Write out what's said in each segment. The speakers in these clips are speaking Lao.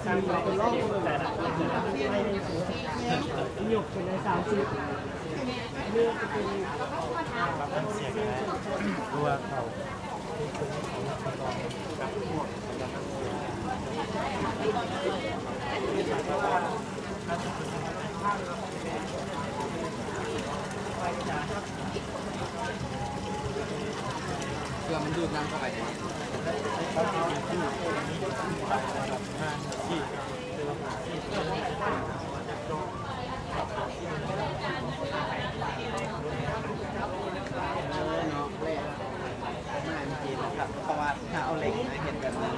ຍົກເປັນໄດ້ສາມສິບ ເລືອກເປັນ ຕົວເຂົ້າ. ເພື່ອມັນດູດນ້ຳເຂົ້າໄປເດ້. ເນາະ ແຫຼະ ປະມານນີ້ແຫຼະຄັບ ເພາະວ່າຖ້າເອົາເຫຼັກມາເຮັດແບບນັ້ນ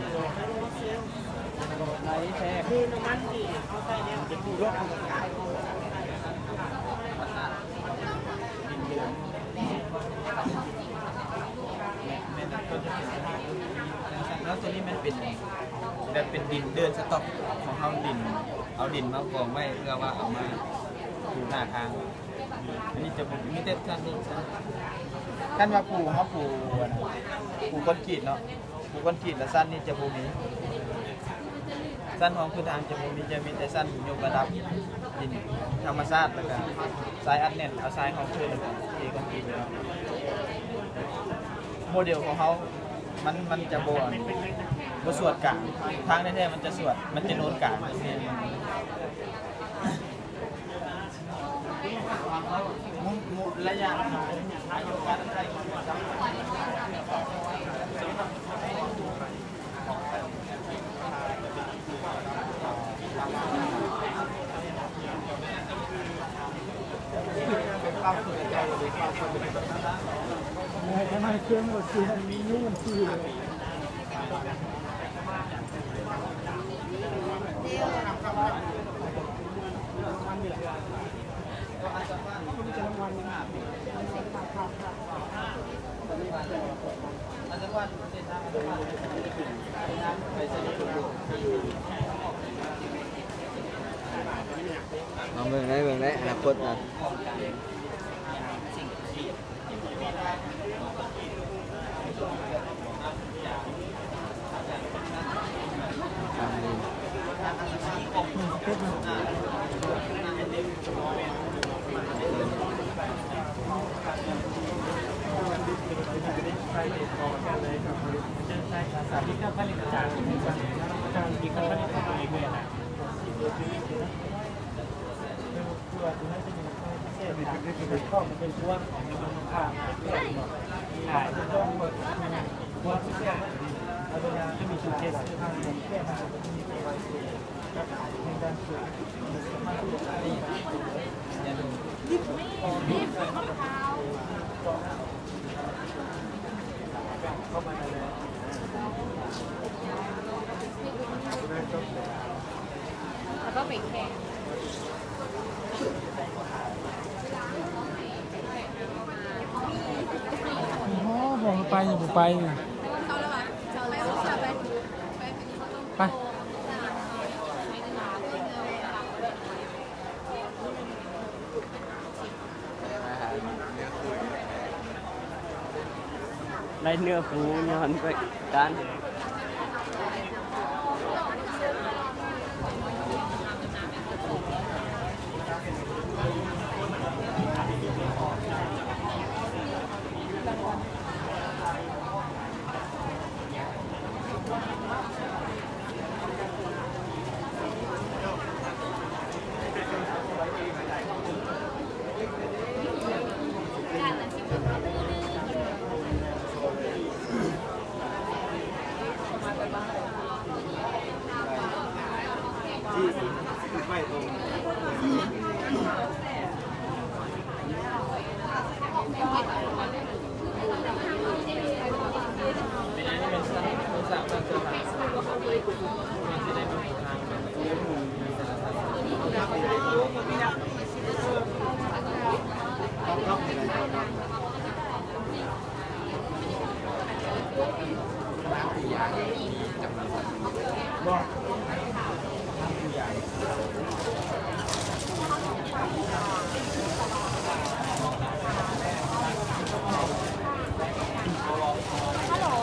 ໄດ້ແທ້ ຄືນ້ຳມັນທີ່ເຮົາໃສ່ແລ້ວ ມັນຈະດູດລົງ. ແມ່ນ ແມ່ນ ແລ້ວໂຕນີ້ແມ່ນເປັນ ແບບເປັນດິນເດີນສະຕັອກຂອງເຮົາ ດິນ ເອົາດິນມາກອງໄວ້ ເພື່ອວ່າເອົາມາປູໜ້າທາງ. ອັນນີ້ຈະບໍ່ມີແຕ່ຊັ້ນນີ້ຊັ້ນ ຄັນວ່າປູ ເຮົາປູ ປູຄອນກຣີດເນາະ ປູຄອນກຣີດລະຊັ້ນນີ້ຈະບໍ່ມີ ຊັ້ນຮອງພື້ນຖານຈະບໍ່ມີ ຈະມີແຕ່ຊັ້ນຍົກລະດັບດິນທຳມະຊາດ ແລ້ວກະຊາຍອັດແໜ້ນ ເອົາຊາຍຮອງພື້ນ ແລ້ວກະເທຄອນກຣີດເນາະ. ໂມເດວຂອງເຮົາ ມັນ ມັນຈະບໍ່ ບໍ່ສວດກາງ ທາງແທ້ໆມັນຈະສວດ ມັນຈະໂນ້ນກາງ. ລອງເບິ່ງໄດ້ ເບິ່ງໄດ້ ອະນາຄົດນະ. ແລ້ວກໍໄປແຂ່ງ ໂອ້ ບໍ່ໄປ ບໍ່ໄປ ໄປ. ໄດ້ເນື້ອໝູຍ້ອນໄປການ. ຮັລໂຫຼ.